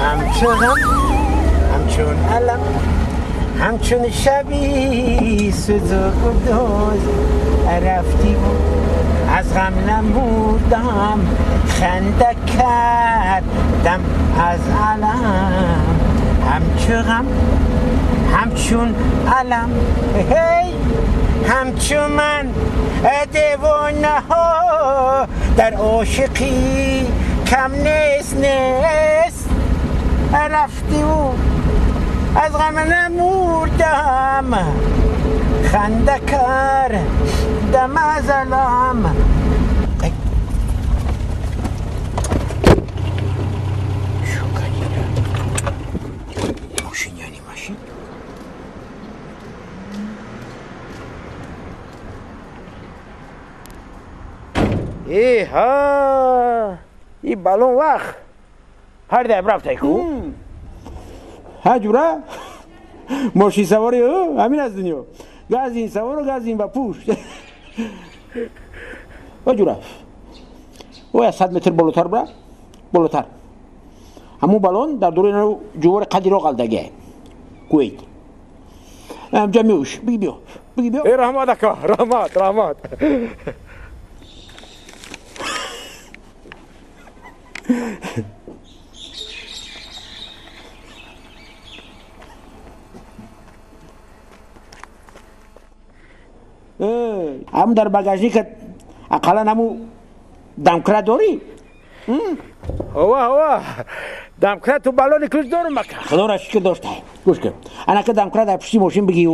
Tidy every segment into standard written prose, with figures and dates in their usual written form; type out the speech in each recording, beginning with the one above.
Ҳамчун ғам, ҳамчун алам, ҳамчун шаби сӯзу гудоз рафтӣ аз ғам намурдам, ханда кардам аз алам. Ҳамчу ғам, ҳамчун алам, ҳей, ҳамчу ман девонаҳо дар ошиқӣ кам нест, нест. Рафтиву аз ғам намурдам, ханда кардам аз алам. Э ҳа, и балон вақт ҳар дафъ рафтай ку? Ҳа ҷура? Мошин савори ӯ ҳамин аз дунё. Газ ин савору газ ин ба пушт. Ва ҷура. Оя 100 метр болотар бира? Болотар. Ҳамун балон дар дури ҷувори қадди роҳ ғалтагия. Кувейт. Ҳамҷа меуш. Биги биё. Биги биё. Э раҳмат ака, раҳмат, раҳмат. Ҳамун дар багажникат ақаллан ҳамун домкрат дорӣ? Ҳова, ҳова, домкрату балони ключ дорум ака. Худоро шукр доштай. Гӯш кун, анака домкрат дар пушти мошин бигӣ,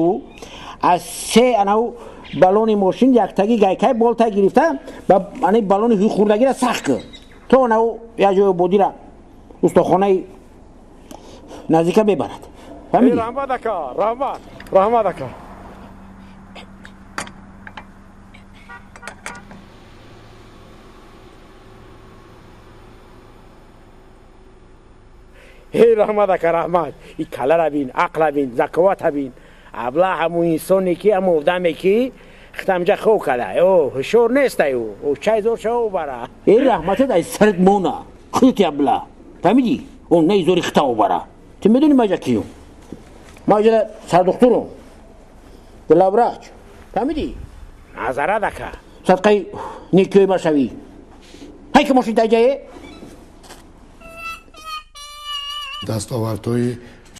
аз се анау балони мошин яктаги гайкаи болтай гирифта ба ани балони ҳуй хӯрдагиро сахт кун, то анау як ҷои бодира устохонаи наздика мебарад. Фаҳмидӣ? Раҳмат ака, раҳмат, раҳмат ака. Эй раҳмат ака, раҳмат. И калара бин, ақла бин, заковата бин. Абла ҳамун инсоне ки, ҳамун одаме ки хитамҷа хоб када. О, ҳушёр нестай ӯ. О, чай зор шава бара. Эй раҳматат аз сарат мона. Худати абла. Фаҳмидӣ? О, не зори хитао бара. Ту медонӣ маҷа киюм? Маҷа сардухтурум. Главврач. Фаҳмидӣ? Назарат ака. Садқаи некиёи ма шавӣ. Ҳай ки мошин дар ҷае? Дастовардҳои